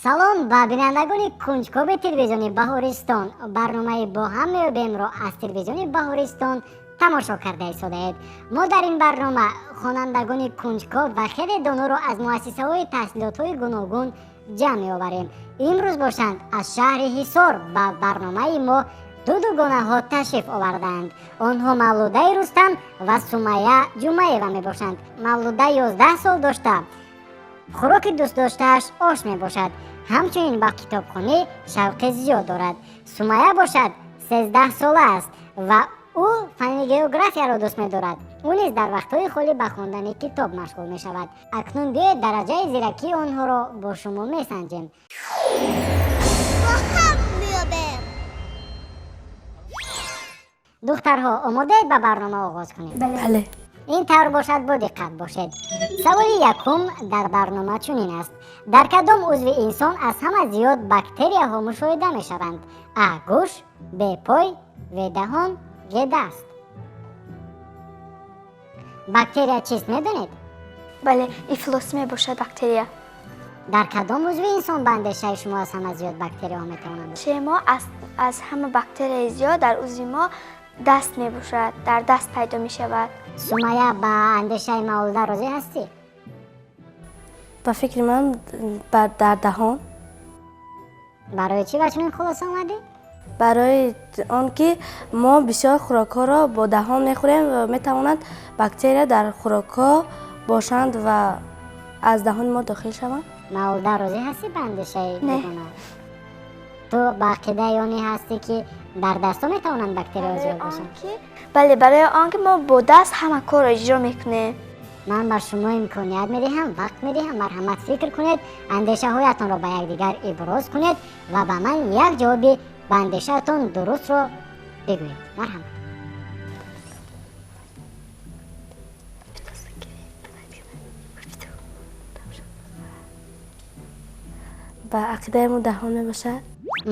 Салом ба бинандагони кунҷкоби телевизиони Баҳористон. Барномаи бо ҳам меёбемро аз телевизиони Баҳористон тамошо карда истодаед. Мо дар ин барнома хонандагони кунҷкоб ва хеле доноро аз муассисаҳои таҳсилотҳои гуногун ҷамъ меоварем. Имрӯз бошанд аз шаҳри Ҳисор ба барномаи мо ду дугонаҳо ташриф овардаанд. Онҳо Мавлудаи Рустам ва Сумайя Ҷумаева мебошанд. Мавлуда 11 сол дошта, хӯроки дӯстдоштааш ош мебошад. Ҳамчунин ба китобхонӣ шавқи зиёд дорад. Сумайя бошад 13 сола аст ва ӯ фанни географияро дӯст медорад. Ӯ низ дар вақтҳои холӣ ба хондани китоб машғул мешавад. Акнун биёед дараҷаи зиракии онҳоро бо шумо месанҷем. Духтарҳо, омодаед ба барнома оғоз кунем? Бале. Ин тавр бошад, бо диққат бошед. Саволи якум дар барнома чунин аст: дар кадом узви инсон аз ҳама зиёд бактерияҳо мушоҳида мешаванд? А. Гӯш, Б. Пой, В. Даҳон, Г. Даст. Бактерия чист, медонед? Бале, ифлос мебошад бактерия. Дар кадом узви инсон ба андешаи шумо аз ҳама зиёд бактерияҳо метавонанд? Мо аз ҳама бактерияи зиёд дар узви мо даст мебошад, дар даст пайдо мешавад. Сумайя, ба андешаи Мавлуда розӣ ҳастӣ? Ба фикри ман, дар даҳон. Барои чӣ ба чунин хулоса омадӣ? Барои он ки мо бисёр хӯрокҳоро бо даҳон мехӯрем ва метавонанд бактерия дар хӯрокҳо бошанд ва аз даҳони мо дохил шаванд. Мавлуда, розӣ ҳастӣ ба андешаи Не. дугона? Ту ба ақидаи оне ҳастӣ, ки дар дастҳо метавонанд бактерияҳо зиёд бошанд? Бале, барои он ки мо бо даст ҳама корро иҷро мекунем. Ман ба шумо имконият медиҳам, вақт медиҳам, марҳамат, фикр кунед, андешаҳоятонро ба якдигар иброз кунед ва ба ман як ҷавоби ба андешаатон дурустро бигӯед. Марҳамат. Ба ақидаи мо даҳон мебошад.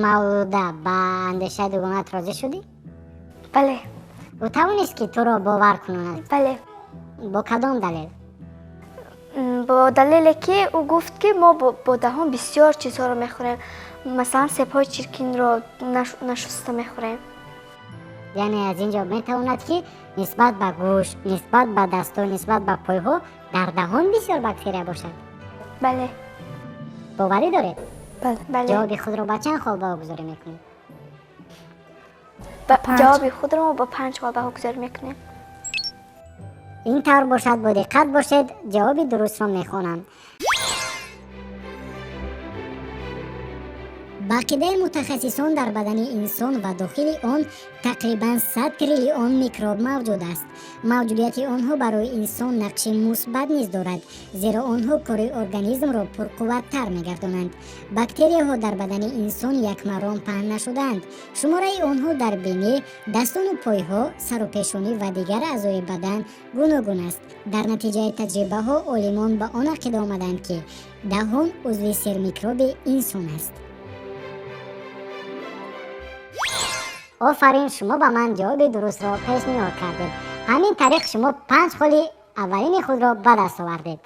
Мавлуда, ба андешаи дугонаат розӣ шудӣ? Бале. Ӯ тавонист, ки туро бовар кунонад? Бале. Бо кадом далел? Бо далеле ки ӯ гуфт, ки мо бо даҳон бисёр чизҳоро мехӯрем, масалан себҳои чиркинро нашуста мехӯрем. Яъне аз ин ҷо метавонад, ки нисбат ба гӯш, нисбат ба дастҳо, нисбат ба пойҳо дар даҳон бисёр бактерия бошад? Бале. Боварӣ доред? Бале. Бале. Ҷавоби худро ба чанд хол баҳогузорӣ мекунед? Панҷ. Ҷавоби худро мо ба 5 хол баҳогузорӣ мекунем. Ин тавр бошад, бо диққат бошед, ҷавоби дурустро мехонам. Ба ақидаи мутахассисон, дар бадани инсон ва дохили он тақрибан 100 триллион микроб мавҷуд аст. Мавҷудияти онҳо барои инсон нақши мусбат низ дорад, зеро онҳо кори организмро пурқувваттар мегардонанд. Бактерияҳо дар бадани инсон якмаром паҳн нашудаанд. Шумораи онҳо дар бинӣ, дастону пойҳо, сару пешонӣ ва дигар аъзои бадан гуногун аст. Дар натиҷаи таҷрибаҳо олимон ба он ақида омаданд, ки даҳон узви сермикроби инсон аст. Офарин, шумо ба ман ҷавоби дурустро пешниҳод кардед. Ҳамин тариқ шумо 5 холи аввалини худро ба даст овардед.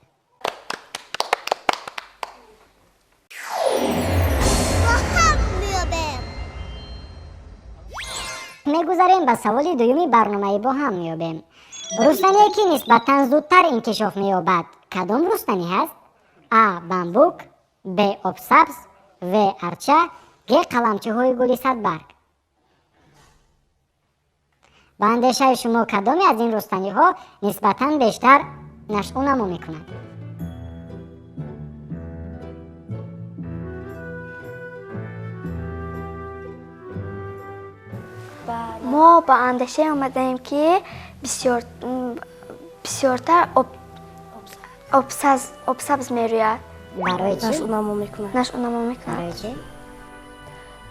Мегузарем ба саволи дуюми барномаи бо ҳам меёбем. Рустание, ки нисбатан зудтар инкишоф меёбад, кадом рустанӣ ҳаст? А. Бамбук, Б. Обсабз, В. Арча, Г. Қаламчаҳои гули садбарг. Ба андешаи шумо, кадоме аз ин рустаниҳо нисбатан бештар нашъунамо мекунад? Мо ба андешае омадаем, ки бисёртар обсабз мерӯяд. Барои чӣ? Нашъунамо мекунад. Нашъунамо мекунад. Барои чӣ?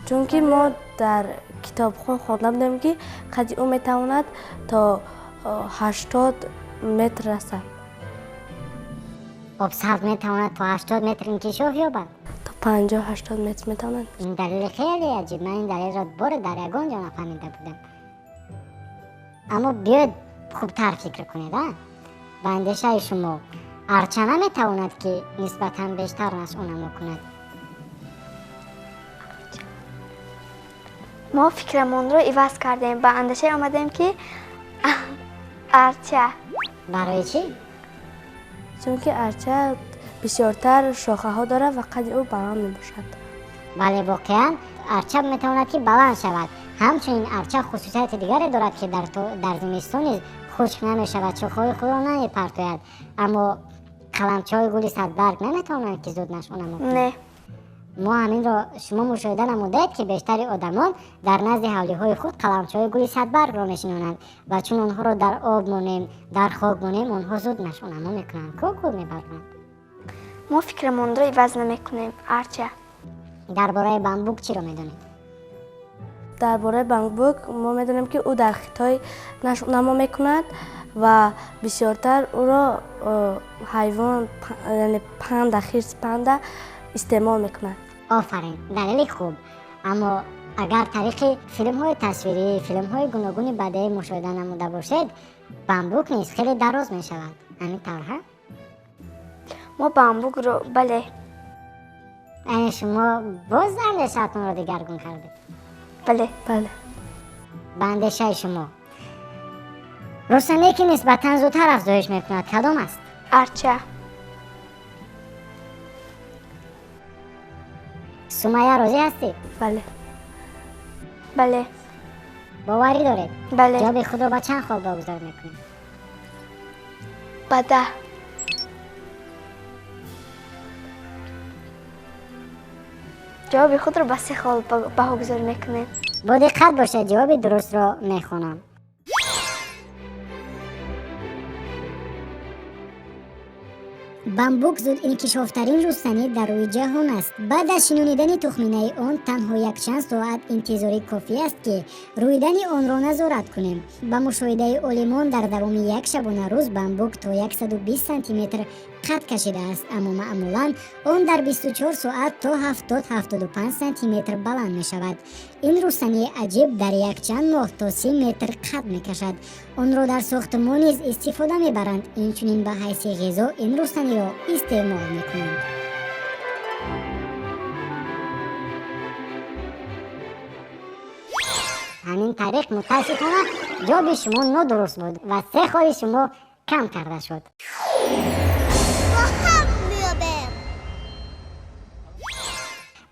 Чунки мо дар китобхон хонда будем, ки қади ӯ метавонад то 80 метр расад. Обсабз метавонад то 80 метр инкишоф ёбад? То 50-80 метр метавонад. Ин далели хеле аҷиб. Ман ин далелро боре дар ягон ҷо нафаҳмида будам. Аммо биёед хубтар фикр кунед, а? Ба андешаи шумо, арча наметавонад, ки нисбатан бештар нашъунамо кунад? Мо фикрамонро иваз кардем, ба андеша омадем, ки арча. Барои чӣ? Чунки арча бисёртар шохаҳо дорад ва қади ӯ баланд мебошад. Бале, воқеан арча метавонад, ки баланд шавад. Ҳамчунин арча хусусияти дигаре дорад, ки дар зимистон низ хушк намешавад, шохаҳои худро намепартояд. Аммо қаламчаҳои гули садбарг наметавонанд, ки зуд нашъунамо кунанд. Не. Мо ҳаминро шумо мушоҳида намудаед, ки бештари одамон дар назди ҳавлиҳои худ қаламчаҳои гули садбаргро мешинонанд ва чун онҳоро дар об монем, дар хок монем, онҳо зуд нашъунамо мекунанд, ку гул мебаранд. Мо фикрамонро иваз намекунем, арча. Дар бораи бамбук чиро медонед? Дар бораи бамбук мо медонем, ки ӯ дар Хитой нашъунамо мекунад ва бисёртар ӯро ҳайвон, яъне панда, хирси панда истеъмол мекунад. Офарин, далели хуб. Аммо агар тариқи филмҳои тасвирӣ, филмҳои гуногуни бадеӣ мушоҳида намуда бошед, бамбук низ хеле дароз мешавад, ҳамин тавр ҳа? Мо бамбукро, бале. Яъне шумо боз андешаатонро дигаргун кардед? Бале. Бале. Ба андешаи шумо, рустане, ки нисбатан зудтар афзоиш мекунад, кадом аст? Арча. Сумайя, розӣ ҳастӣ? Бале. Бале. Боварӣ доред? Бале. Ҷавоби худро ба чанд хол богузор мекунед? Ба 10. Ҷавоби худро ба 3 хол баҳогузорӣ мекунем. Бо диққат бошед, ҷавоби дурустро мехонам. Бамбук зуд инкишофтарин рустанӣ дар рӯи ҷаҳон аст. Баъд аз шинонидани тухминаи он танҳо якчанд соат интизорӣ кофӣ аст, ки рӯидани онро назорат кунем. Ба мушоҳидаи олимон, дар давоми як шабонарӯз бамбук то 120 сантиметр қад кашидааст, аммо маъмулан он дар 24 соат то 70-75 сантиметр баланд мешавад. Ин рустании аҷиб дар якчанд моҳ то 30 метр қад мекашад. Онро дар сохтмон низ истифода мебаранд, инчунин ба ҳайси ғизо ин рустаниро истеъмол мекунанд. Ҳамин тариқ, мутаассифона, ҷавоби шумо нодуруст буд ва 3 холи шумо кам карда шуд. Бо ҳам меёбем.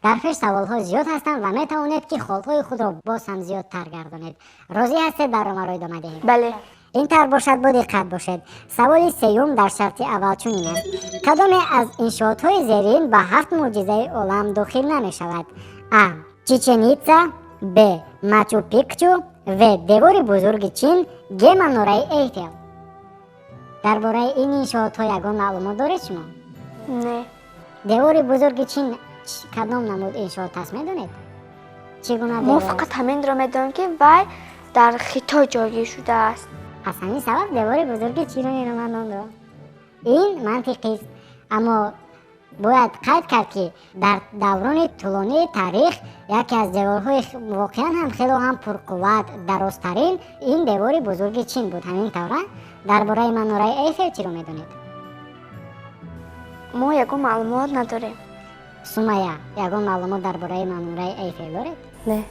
Дар пеш саволҳо зиёд ҳастанд ва метавонед, ки холҳои худро боз ҳам зиёдтар гардонед. Розӣ ҳастед барномаро идома диҳем? Бале. Ин тавр бошад, бо диққат бошед. Саволи сеюм дар шарти аввал чунин аст: кадоме аз иншоотҳои зерин ба ҳафт мӯъҷизаи олам дохил намешавад? А. Чичен-Ица, Б. Мачу Пикчу, В. Девори бузурги Чин, Г. Манораи Эйфел. Дар бораи ин иншоотҳо ягон маълумот доред шумо? Не. Девори бузурги Чин кадом намуд иншоот аст, медонед? Чӣ гуна Мо девор аст? фақат ҳаминро медонем, ки вай дар Хитой ҷойгир шудааст. Аз ҳамин сабаб девори бузурги Чинро меноманд онро. Ин мантиқист, аммо бояд қайд кард, ки дар даврони тӯлонии таърих яке аз деворҳои воқеан ҳам хело ҳам пурқувват, дарозтарин ин девори бузурги Чин буд, ҳамин тавра? Дар бораи манораи Эйфел чиро медонед? Мо ягон маълумот надорем. Сумая, ягон маълумот дар бораи манораи Эйфел доред? Не.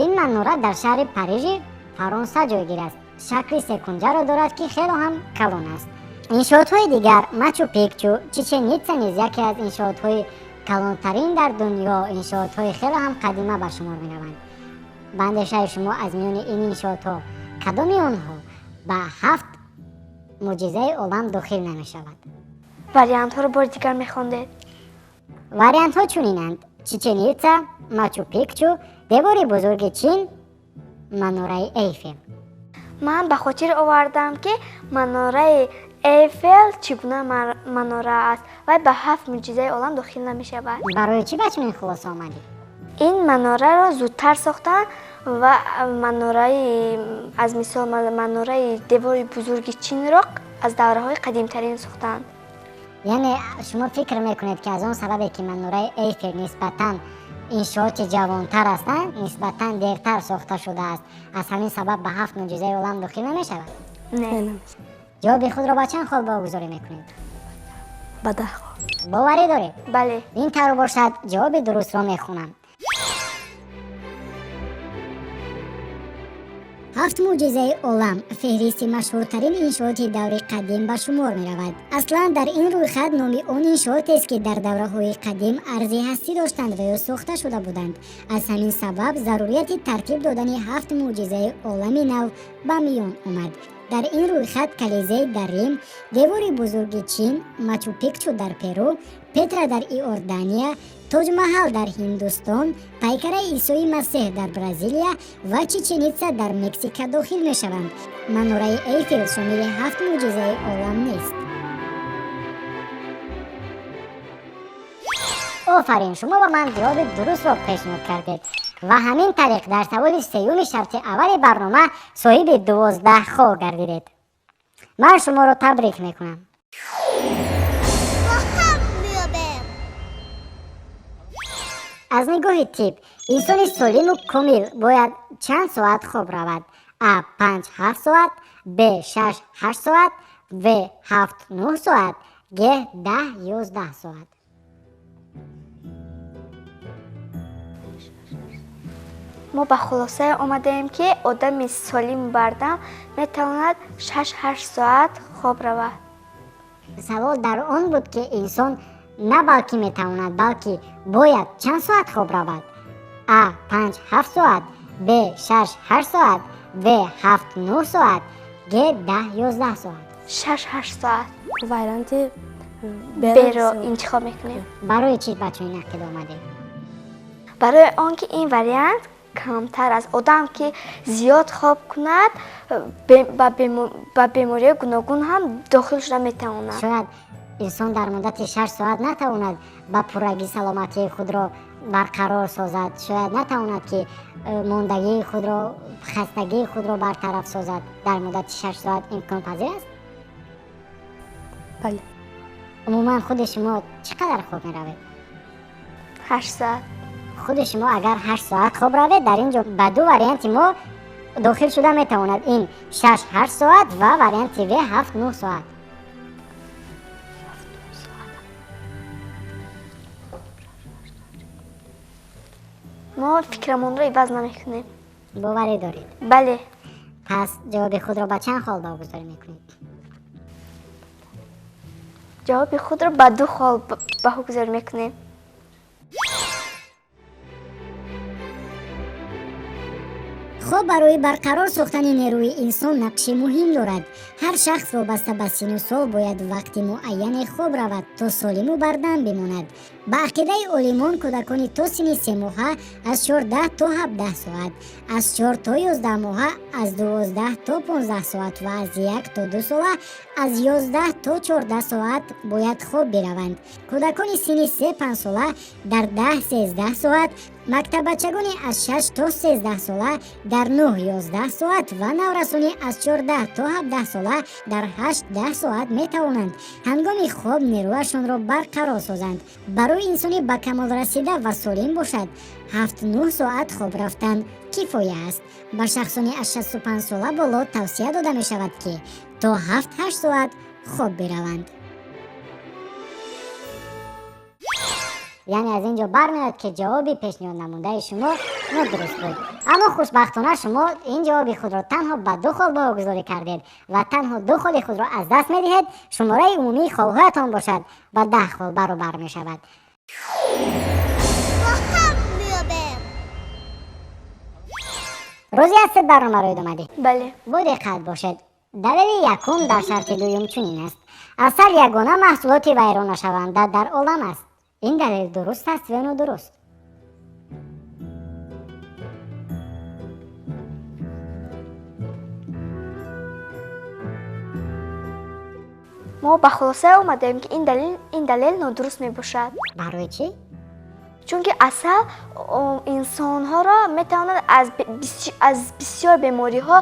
Ин манора дар шаҳри Парижи Фаронса ҷойгир аст. Шакли секунҷаро дорад, ки хело ҳам калон аст. Иншоотҳои дигар, Мачу Пикчу, Чичен-Итса низ яке аз иншоотҳои калонтарин дар дунё, иншоотҳои хело ҳам қадима ба шумор мераванд. Ба андешаи шумо, аз миёни ин иншоотҳо кадоми онҳо ба ҳафт мӯъҷизаи олам дохил намешавад? Вариантҳоро бори дигар мехондед. Вариантҳо чунинанд: Чичен-Итса, Мачу Пикчу, девори бузурги Чин, манораи Эйфел. Ман ба хотир овардам, ки манораи Эйфел чӣ гуна манора аст. Вай ба ҳафт мӯъҷизаи олам дохил намешавад. Барои чӣ ба чунин хулоса омадӣ? Ин манораро зудтар сохтанд ва манораи, аз мисол, манораи девори бузурги Чинро аз давраҳои қадимтарин сохтанд. Яъне шумо фикр мекунед, ки аз он сабабе, ки манораи Эйфел нисбатан иншооти ҷавонтар аст, нисбатан дертар сохта шудааст, аз ҳамин сабаб ба ҳафт мӯъҷизаи олам дохил намешавад? Не. Ҷавоби худро ба чанд хол богузорӣ мекунед? Ба 10 хол. Боварӣ доред? Бале. Ин тавр бошад, ҷавоби дурустро мехонам. Ҳафт мӯъҷизаи олам феҳристи машҳуртарин иншооти даври қадим ба шумор меравад. Аслан дар ин рӯйхат номи он иншоотест, ки дар давраҳои қадим арзи ҳастӣ доштанд ва ё сохта шуда буданд. Аз ҳамин сабаб зарурияти тартиб додани ҳафт мӯъҷизаи олами нав ба миён омад. Дар ин рӯйхат Колизей дар Рим, девори бузурги Чин, Мачу-Пикчу дар Перу, Петра дар Иордания, Тоҷмаҳал дар Ҳиндустон, пайкараи Исои Масеҳ дар Бразилия ва Чичен-Итса дар Мексика дохил мешаванд. Манораи Эйфел шомили ҳафт мӯъҷизаи олам нест. Офарин, шумо ба ман ҷавоби дурустро пешниҳод кардед ва ҳамин тариқ дар саволи сеюми шарти аввали барнома соҳиби 12 хол гардидед. Ман шуморо табрик мекунам. Бо ҳам меёбем. Аз нигоҳи тиб инсони солиму комил бояд чанд соат хоб равад? А 5-7 соат, Б 6-8 соат, В 7-9 соат, Г 10-11 соат. Мо ба хулосае омадаем, ки одами солиму бардам метавонад 6-8 соат хоб равад. Савол дар он буд, ки инсон на балки метавонад, балки бояд чанд соат хоб равад? А 5-7 соат, Б 6-8 соат, В 7-9 соат, Г 10-11 соат. 6-8 соат. Варианти Б-ро интихоб мекунем. Барои чӣ ба чунин ақида омадед? Барои он ки ин вариант камтар аст. Одам ки зиёд хоб кунад, ба бемориҳои гуногун ҳам дохил шуда метавонад. Шояд инсон дар муддати 6 соат натавонад ба пуррагӣ саломатии худро барқарор созад, шояд натавонад, ки мондагии худро, хастагии худро бартараф созад. Дар муддати 6 соат имконпазир аст? Бале. Умуман худи шумо чӣ қадар хоб меравед? 8 соат. Худи шумо агар 8 соат хоб равед, дар ин ҷо ба ду варианти мо дохил шуда метавонад: ин 6-8 соат ва варианти В 7-9 соат. Мо фикрамонро иваз намекунем. Боварӣ доред? Бале. Пас ҷавоби худро ба чанд хол баҳогузорӣ мекунед? Ҷавоби худро ба 2 хол баҳогузорӣ мекунем. Хоб барои барқарор сохтани нерӯи инсон нақши муҳим дорад. Ҳар шахс вобаста ба сину сол бояд вақти муайяне хоб равад, то солиму бардам бимонад. Ба ақидаи олимон, кӯдакони то синни 3 моҳа аз 14 то 17 соат, аз 4 то 11 моҳа аз 12 то 15 соат ва аз 1 то 2 сола аз 11 то 14 соат бояд хоб бираванд. Кӯдакони синни 3-5 сола дар 10-13 соат, мактаббачагони аз 6 то 13 сола дар 9-11 соат ва наврасони аз 14 то 17 сола дар 8-10 соат метавонанд ҳангоми хоб нерӯашонро барқарор созанд. Барои инсони ба камол расида ва солим бошад, 7-9 соат хоб рафтан кифоя аст. Ба шахсони аз 65 сола боло тавсия дода мешавад, ки то 7-8 соат хоб бираванд. Яъне аз ин ҷо бармеояд, ки ҷавоби пешниҳод намудаи шумо нодуруст буд, аммо хушбахтона шумо ин ҷавоби худро танҳо ба 2 хол баҳогузорӣ кардед ва танҳо 2 холи худро аз даст медиҳед. Шумораи умумии холҳоятон бошад ба 10 хол баробар мешавад. Бо ҳам меёбем. Розӣ ҳастед барномаро идома диҳед? Бале. Бо диққат бошед. Далели якум дар шарти дуюм чунин аст: асал ягона маҳсулоти вайроннашаванда дар олам аст. Ин далел дуруст аст ё нодуруст? Мо ба хулосае омадаем, ки ин далел нодуруст мебошад. Барои чӣ? Чунки асал инсонҳоро метавонад аз бисёр бемориҳо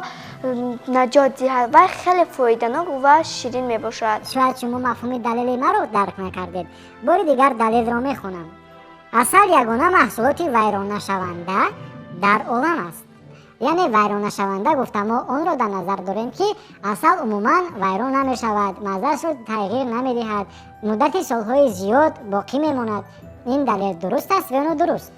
наҷот диҳад ва хеле фоиданок ва ширин мебошад. Шояд шумо мафҳуми далели маро дарк накардед. Бори дигар далелро мехонам: асал ягона маҳсулоти вайроннашаванда дар олам аст. Яъне вайроннашаванда гуфта, мо онро дар назар дорем, ки асал умуман вайрон намешавад, маззаашро тағйир намедиҳад, муддати солҳои зиёд боқӣ мемонад. Ин далел дуруст аст ё нодуруст?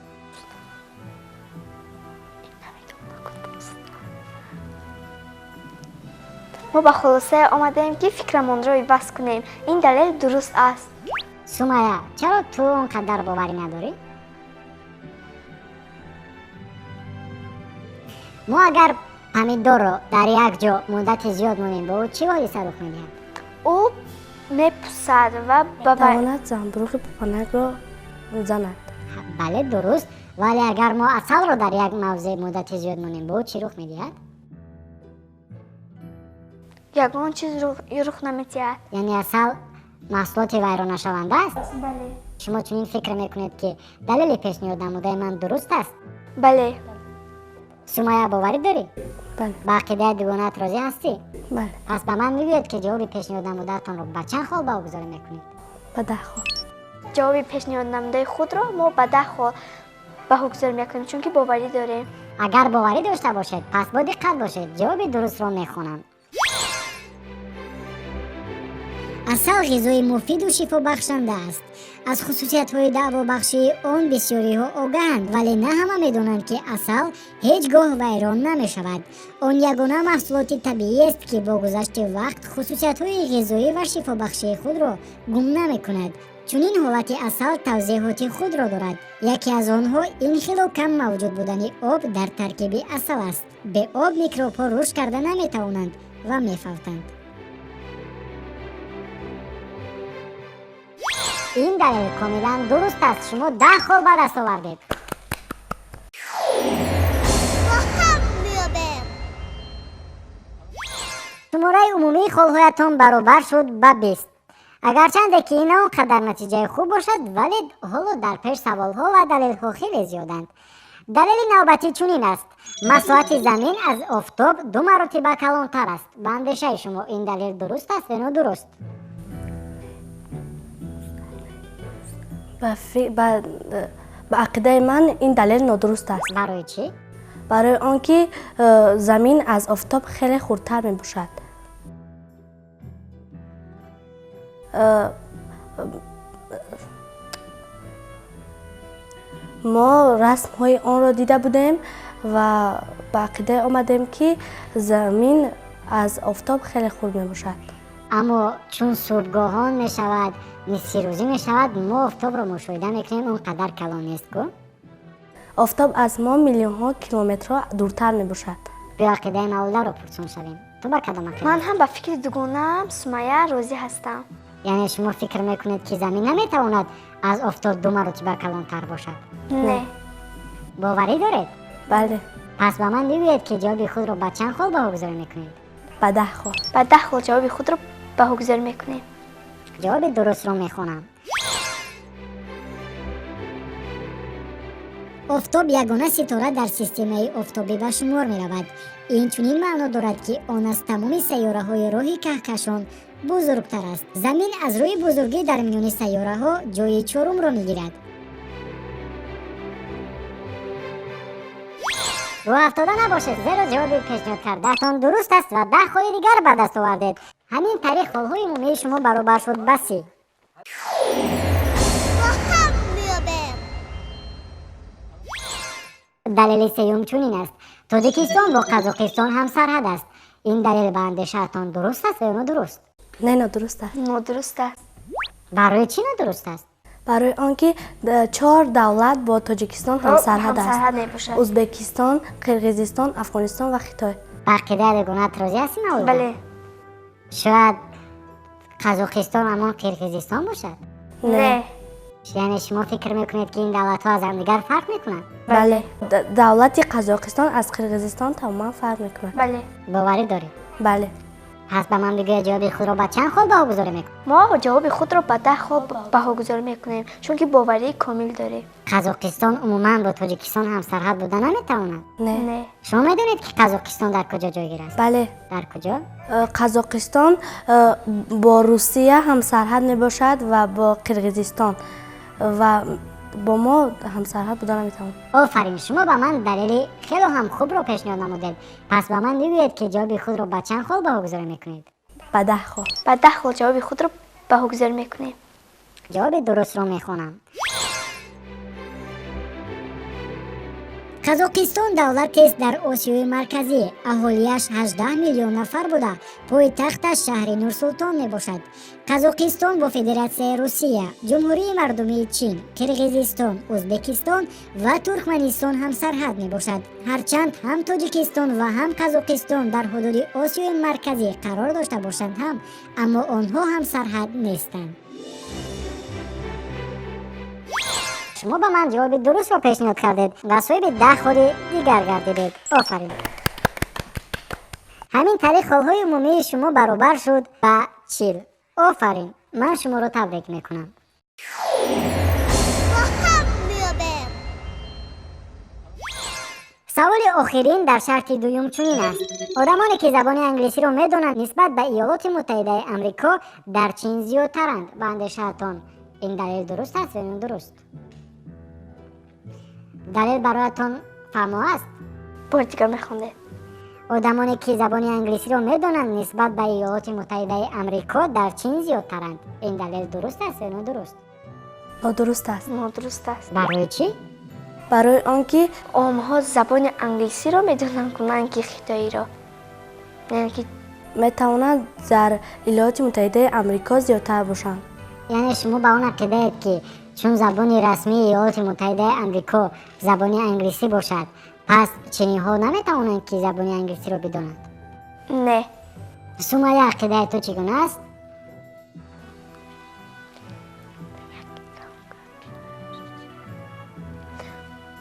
Мо ба хулосае омадаем, ки фикрамонро иваз кунем. Ин далел дуруст аст. Сумая, чаро ту он қадар боварӣ надорӣ? Мо агар помидорро дар як ҷо муддати зиёд монем, бо ӯ чӣ ҳодиса рух медиҳад? Ӯ мепусад ва ба Тавонад занбуруғи пӯпанакро занад. Бале, дуруст. Вале агар мо асалро дар як мавзеъ муддати зиёд монем, бо ӯ чӣ рух медиҳад? Ягон чиз рух намедиҳад. Яъне асал маҳсулоти вайроннашаванда аст? Бале. Шумо чунин фикр мекунед, ки далели пешниҳод намудаи ман дуруст аст? Бале. Сумая, боварӣ дорӣ? Бале. Ба ақидаи дугонаат розӣ ҳастӣ? Бале. Пас ба ман мегӯед, ки ҷавоби пешниҳод намудаатонро ба чанд хол баҳогузорӣ мекунед? Ба 10 хол. Ҷавоби пешниҳод намудаи худро мо ба 10 хол баҳогузорӣ мекунем, чунки боварӣ дорем. Агар боварӣ дошта бошед, пас бо диққат бошед, ҷавоби дурустро мехонам. Асал ғизои муфиду шифобахшанда аст. Аз хусусиятҳои даъвобахшии он бисёриҳо огаҳанд, вале на ҳама медонанд, ки асал ҳеҷ гоҳ вайрон намешавад. Он ягона маҳсулоти табииест, ки бо гузашти вақт хусусиятҳои ғизоӣ ва шифобахшии худро гум намекунад. Чунин ҳолати асал тавзеҳоти худро дорад. Яке аз онҳо ин хело кам мавҷуд будани об дар таркиби асал аст. Бе об микробҳо рушд карда наметавонанд ва мефавтанд. Ин далел комилан дуруст аст. Шумо 10 хол ба даст овардед. Бо ҳам меёбем. Шумораи умумии холҳоятон баробар шуд ба 20. Агарчанде ки ин на он қадар натиҷаи хуб бошад, вале ҳоло дар пеш саволҳо ва далелҳо хеле зиёданд. Далели навбатӣ чунин аст: масоҳати замин аз офтоб 2 маротиба калонтар аст. Ба андешаи шумо ин далел дуруст аст ё нодуруст? Ба ақидаи ман ин далел нодуруст аст. Барои чӣ? Барои он ки замин аз офтоб хеле хурдтар мебошад. Мо расмҳои онро дида будем ва ба ақидае омадем, ки замин аз офтоб хеле хурд мебошад. Аммо чун субҳгоҳон мешавад, нисфирӯзӣ мешавад, мо офтобро мушоҳида мекунем, он қадар калон нест ку? Офтоб аз мо миллионҳо километрҳо дуртар мебошад. Биё ақидаи Мавлударо пурсон шавем. Ту ба кадом ақида? Ман ҳам ба фикри дугонаам Сумая розӣ ҳастам. Яъне шумо фикр мекунед, ки замин наметавонад аз офтоб 2 маротиба калонтар бошад? Не. Боварӣ доред? Бале. Пас ба ман бигӯед, ки ҷавоби худро ба чанд хол баҳогузорӣ мекунед? Ба 10 хол. Ба 10 хол ҷавоби худро баҳогузорӣ мекунем. Ҷавоби дурустро мехонам. Офтоб ягона ситора дар системаи офтобӣ ба шумор меравад. Ин чунин маъно дорад, ки он аз тамоми сайёраҳои роҳи каҳкашон бузургтар аст. Замин аз рӯи бузургӣ дар миёни сайёраҳо ҷои чорумро мегирад. Рӯҳафтода набошед, зеро ҷавоби пешниҳод кардаатон дуруст аст ва 10 холи дигар ба даст овардед. Ҳамин тариқ холҳои умумии шумо баробар шуд ба 30. Бо ҳам меёбем. Далели сеюм чунин аст: Тоҷикистон бо Қазоқистон ҳамсарҳад аст. Ин далел ба андешаатон дуруст аст ё нодуруст? Не, нодуруст аст. Нодуруст аст. Барои чӣ нодуруст аст? Барои он ки 4 давлат бо Тоҷикистон ҳамсарҳад аст. Ҳамсарҳад мебошад. Ӯзбекистон, Қирғизистон, Афғонистон ва Хитой. Ба ақидаи дугонаат розӣ ҳастӣ, Мавлуда? Бале. Шояд Қазоқистон ҳамон Қирғизистон бошад? Не. Яъне шумо фикр мекунед, ки ин давлатҳо аз ҳамдигар фарқ мекунанд? Бале. Давлати Қазоқистон аз Қирғизистон тамоман фарқ мекунад. Бале. Боварӣ доред? Бале. Пас ба ман бигӯед, ҷавоби худро ба чанд хол баҳогузорӣ мекунед? Мо ҷавоби худро ба 10 хол баҳогузорӣ мекунем, чунки боварии комил дорем. Қазоқистон умуман бо Тоҷикистон ҳамсарҳад буда наметавонад? Не. Не. Шумо медонед, ки Қазоқистон дар куҷо ҷойгир аст? Бале. Дар куҷо? Қазоқистон бо Русия ҳамсарҳад мебошад ва бо Қирғизистон ва бо мо ҳамсарҳад буда наметавонад. Офарин, шумо ба ман далели хело ҳам хубро пешниҳод намудед. Пас ба ман бигӯед, ки ҷавоби худро ба чанд хол баҳогузорӣ мекунед? Ба 10 хол. Ба 10 хол ҷавоби худро баҳогузорӣ мекунем. Ҷавоби дурустро мехонам. Қазоқистон давлатест дар Осиёи Марказӣ. Аҳолиаш 18 миллион нафар буда, пойтахташ шаҳри Нурсултон мебошад. Қазоқистон бо Федератсияи Русия, Ҷумҳурии Мардумии Чин, Қирғизистон, Ӯзбекистон ва Туркманистон ҳамсарҳад мебошад. Ҳарчанд ҳам Тоҷикистон ва ҳам Қазоқистон дар ҳудуди Осиёи Марказӣ қарор дошта бошанд ҳам, аммо онҳо ҳамсарҳад нестанд. Шумо ба ман ҷавоби дурустро пешниҳод кардед ва соҳиби 10 холи дигар гардидед. Офарин. Ҳамин тариқ холҳои умумии шумо баробар шуд ба 40. Офарин, ман шуморо табрик мекунам. Бо ҳам меёбем. Саволи охирин дар шарти дуюм чунин аст. Одамоне ки забони англисиро медонанд, нисбат ба Иёлоти Муттаҳидаи Амрико дар Чин зиёдтаранд. Ба андешаатон, ин далел дуруст аст ё нодуруст? Далел бароятон фаҳмо аст? Бори дигар мехондед. Одамоне ки забони англисиро медонанд, нисбат ба Иёлоти Муттаҳидаи Амрико дар Чин зиёдтаранд. Ин далел дуруст аст ё нодуруст? Нодуруст аст. Нодуруст аст. Барои чӣ? Барои он ки онҳо забони англисиро медонанд, на ин ки хитоиро, яъне ки метавонанд дар Иёлоти Муттаҳидаи Амрико зиёдтар бошанд. Яъне шумо ба он ақидаед, ки чун забони расмии Иёлоти Муттаҳидаи Амрико забони англисӣ бошад, пас чиниҳо наметавонанд, ки забони англисиро бидонанд? Не. Сумая, ақидаи ту чӣ гуна аст?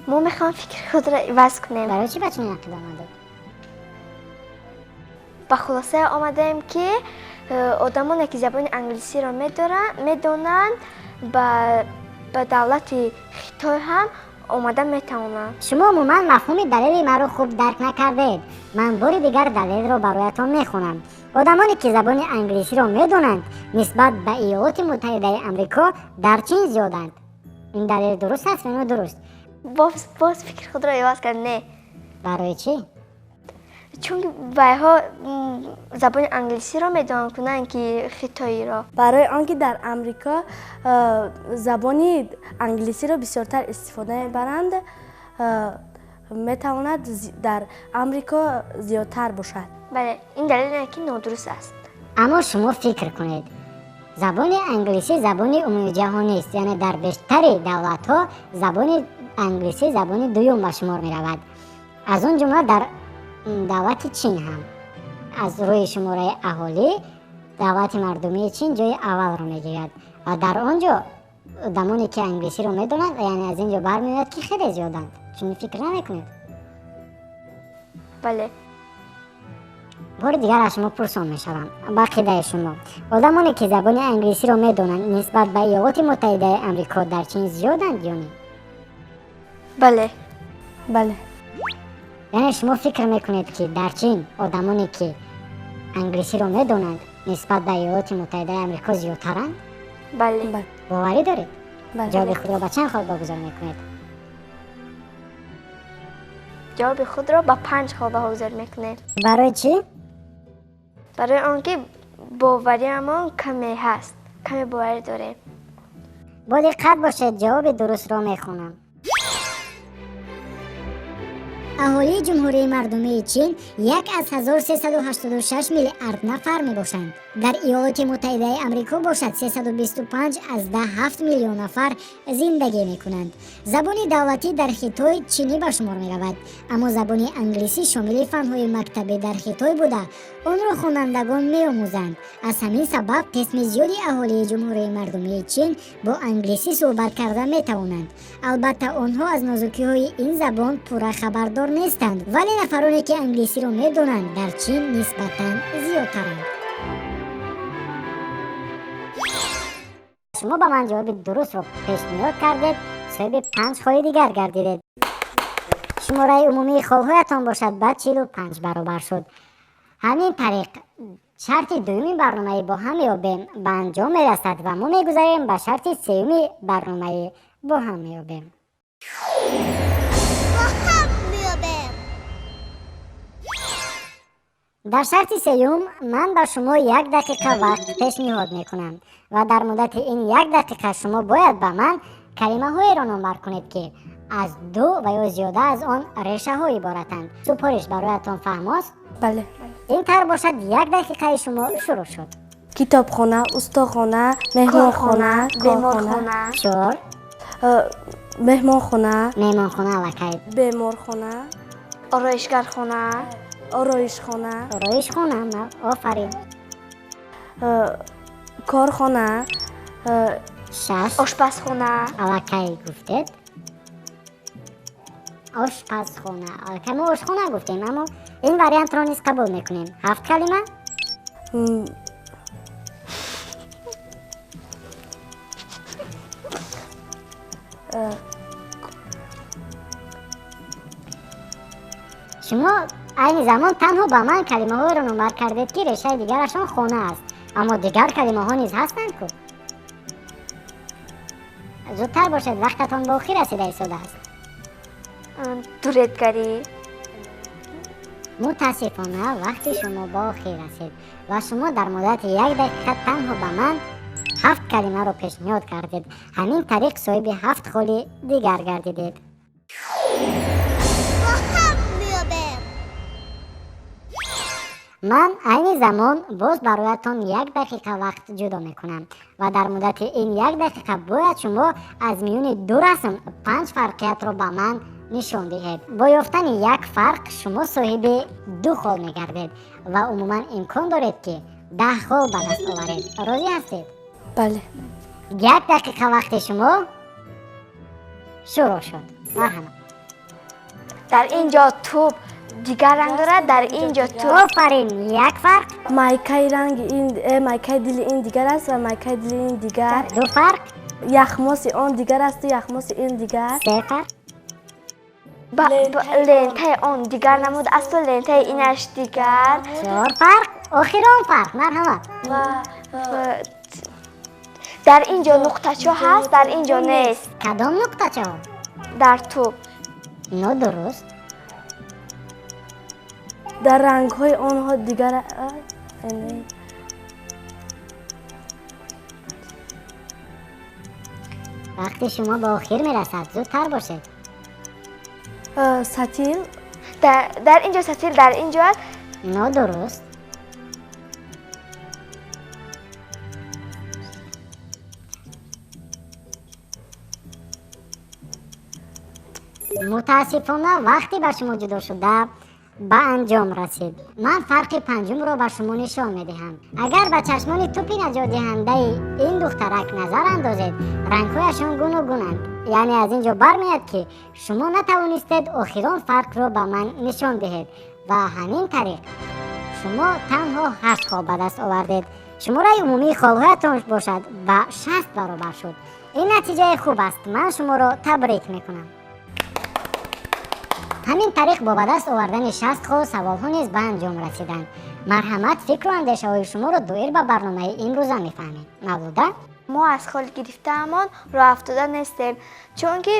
Мо мехоҳем фикри худро иваз кунем. Барои чӣ ба чунин ақида омадед? Ба хулоса омадаем, ки одамоне ки забони англисиро медонанд, ба давлати Хитой ҳам омада метавонанд. Шумо умуман мафҳуми далели маро хуб дарк накардед. Ман бори дигар далелро бароятон мехонам. Одамоне ки забони англисиро медонанд, нисбат ба Иёлоти Муттаҳидаи Амрико дар Чин зиёданд. Ин далел дуруст аст ё нодуруст? Боз фикри худро иваз кард. Не. Барои чӣ? Чунки вайҳо забони англисиро медонанд, на ин ки хитоиро. Барои он ки дар Амрико забони англисиро бисёртар истифода мебаранд, метавонад дар Амрико зиёдтар бошад. Бале, ин далеле ки нодуруст аст. Аммо шумо фикр кунед, забони англисӣ забони умумиҷаҳонист, яъне дар бештари давлатҳо забони англисӣ забони дуюм ба шумор меравад, аз он ҷумла дар давлати Чин ҳам. Аз рӯи шумораи аҳолӣ давлати Мардумии Чин ҷои аввалро мегирад ва дар он ҷо одамоне ки англисиро медонанд, яъне аз ин ҷо бармеояд, ки хеле зиёданд. Чунин фикр намекунед? Бале. Бори дигар аз шумо пурсон мешавам. Ба ақидаи шумо, одамоне ки забони англисиро медонанд, нисбат ба Иёлоти Муттаҳидаи Амрико дар Чин зиёданд ё не? Бале. Бале. Яъне шумо фикр мекунед, ки дар Чин одамоне ки англисиро медонанд, нисбат ба Иёлоти Муттаҳидаи Амрико зиёдтаранд? Бале. Бале. Боварӣ доред? Бале. Ҷавоби худро ба чанд хол богузор мекунед? Ҷавоби худро ба 5 хол богузор мекунем. Барои чӣ? Барои он ки бовариамон каме ҳаст, каме боварӣ дорем. Бо диққат бошед, ҷавоби дурустро мехонам. Аҳолии Ҷумҳурии Мардумии Чин 1,386 миллиард нафар мебошанд. Дар Иёлоти Муттаҳидаи Амрико бошад 325,7 миллион нафар зиндагӣ мекунанд. Забони давлатӣ дар Хитой чинӣ ба шумор меравад, аммо забони англисӣ шомили фанҳои мактабӣ дар Хитой буда, онро хонандагон меомӯзанд. Аз ҳамин сабаб қисми зиёди аҳолии Ҷумҳурии Мардумии Чин бо англисӣ суҳбат карда метавонанд. Албатта, онҳо аз нозукиҳои ин забон пурра хабардор нестанд, вале нафароне ки англисиро медонанд, дар Чин нисбатан зиёдтаранд. Шумо ба ман ҷавоби дурустро пешниҳод кардед, соҳиби 5 холи дигар гардидед. Шумораи умумии холҳоятон бошад ба 45 баробар шуд. Ҳамин тариқ шарти дуюми барномаи «Бо ҳам меёбем» ба анҷом мерасад ва мо мегузарем ба шарти сеюми барномаи «Бо ҳам меёбем». Бо ҳам меёбем. Дар шарти сеюм ман ба шумо 1 дақиқа вақт пешниҳод мекунам ва дар муддати ин 1 дақиқа шумо бояд ба ман калимаҳоеро номбар кунед, ки аз ду ва ё зиёда аз он решаҳо иборатанд. Супориш бароятон фаҳмост? Бале. Ин тар бошад, як дақиқаи шумо шурӯъ шуд. Китобхона, устохона, меҳмонхона, беморхона, чор, меҳмонхона, меҳмонхона аллакай, беморхона, ороишгархона, ороишхона, ороишхона, офарин, корхона, шаш, ошпазхона, аллакай гуфтед, ошпазхона, аллакай мо ошхона гуфтем, аммо ин вариантро низ қабул мекунем. Ҳафт калима. Шумо айни замон танҳо ба ман калимаҳоеро номбар кардед, ки решаи дигарашон хона аст, аммо дигар калимаҳо низ ҳастанд ку. Зудтар бошед, вақтатон ба охир расида истодааст. Дуредгарӣ. Мутаассифона, вақти шумо ба охир расид ва шумо дар муддати як дақиқа танҳо ба ман ҳафт калимаро пешниҳод кардед. Ҳамин тариқ соҳиби ҳафт холи дигар гардидед. Ман айни замон боз бароятон як дақиқа вақт ҷудо мекунам ва дар муддати ин як дақиқа бояд шумо аз миёни ду расм панҷ фарқиятро ба ман нишон диҳед. Бо ёфтани як фарқ шумо соҳиби ду хол мегардед ва умуман имкон доред, ки 10 хол ба даст оваред. Розӣ ҳастед? Бале. Як дақиқа вақти шумо шурӯъ шуд. Марҳамат. Дар ин ҷо тӯб дигар ранг дорад, дар ин ҷо тӯб. Офарин, як фарқ. Майкаи ранги ин, майкаи дили ин дигар аст ва майкаи дили ин дигар. Ду фарқ. Яхмоси он дигар асту яхмоси ин дигар. Се фарқ. Лентаи он дигар намуд асту лентаи инаш дигар. Чор фарқ. Охирон фарқ. Марҳамат. Дар ин ҷо нуқтачо ҳаст, дар ин ҷо нест. Кадом нуқтачаҳо? Дар тӯб. Нодуруст. Дар рангҳои онҳо дигар. Вақти шумо ба охир мерасад, зудтар бошед. Сатил. Дар ин ҷо сатил, дар ин ҷо аст. Нодуруст. Мутаассифона, вақти ба шумо ҷудо шуда ба анҷом расид. Ман фарқи панҷумро ба шумо нишон медиҳам. Агар ба чашмони тӯпи наҷотдиҳандаи ин духтарак назар андозед, рангҳояшон гуногунанд. Яъне аз ин ҷо бармеяд, ки шумо натавонистед охирон фарқро ба ман нишон диҳед ва ҳамин тариқ шумо танҳо ҳашт хол ба даст овардед. Шумораи умумии холҳоятон бошад ба 60 баробар шуд. Ин натиҷаи хуб аст. Ман шуморо табрик мекунам. Ҳамин тариқ бо ба даст овардани 60 хол саволҳо низ ба анҷом расиданд. Марҳамат, фикру андешаҳои шуморо доир ба барномаи имрӯза мефаҳмем. Мавлуда? Мо аз хол гирифтаамон роҳ афтода нестем, чунки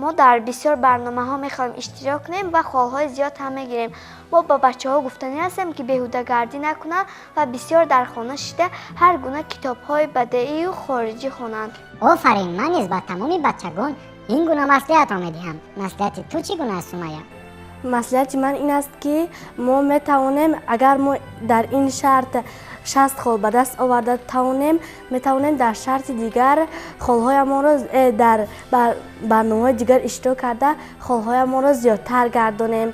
мо дар бисёр барномаҳо мехоҳем иштирок кунем ва холҳои зиёд ҳам мегирем. Мо ба бачаҳо гуфтанӣ ҳастем, ки беҳудагардӣ накунанд ва бисёр дар хона шида ҳар гуна китобҳои бадеию хориҷӣ хонанд. Офарин, ман низ ба тамоми бачагон ин гуна маслиҳатро медиҳам. Маслиҳати ту чӣ гуна аст, Сумая? Маслиҳати ман ин аст, ки мо метавонем, агар мо дар ин шарт 60 хол ба даст оварда тавонем, метавонем дар шарти дигар холҳоямонро дар барномаҳои дигар иштирок карда холҳоямонро зиёдтар гардонем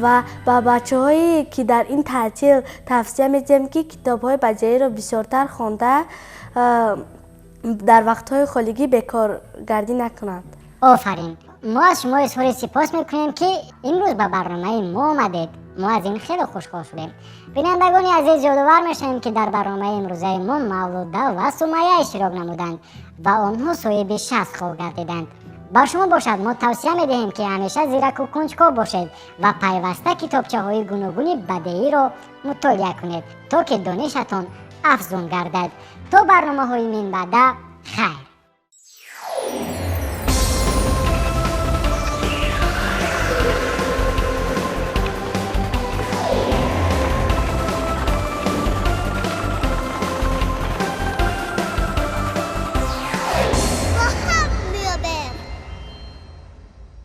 ва ба бачаҳое, ки дар ин таътил тавсия медиҳем, ки китобҳои бадеиро бисёртар хонда дар вақтҳои холигӣ бекоргардӣ накунанд. Офарин. Мо аз шумо изҳори сипос мекунем, ки имрӯз ба барномаи мо омадед. Мо аз ин хеле хушҳол шудем. Бинандагони азиз, ёдовар мешавем, ки дар барномаи имрӯзаи мо Мавлуда ва Сумая иштирок намуданд ва онҳо соҳиби 60 хол гардиданд. Ба шумо бошад, мо тавсия медиҳем, ки ҳамеша зираку кунҷков бошед ва пайваста китобчаҳои гуногуни бадеиро мутолиа кунед, то ки донишатон афзун гардад. То барномаҳои минбаъда, хайр.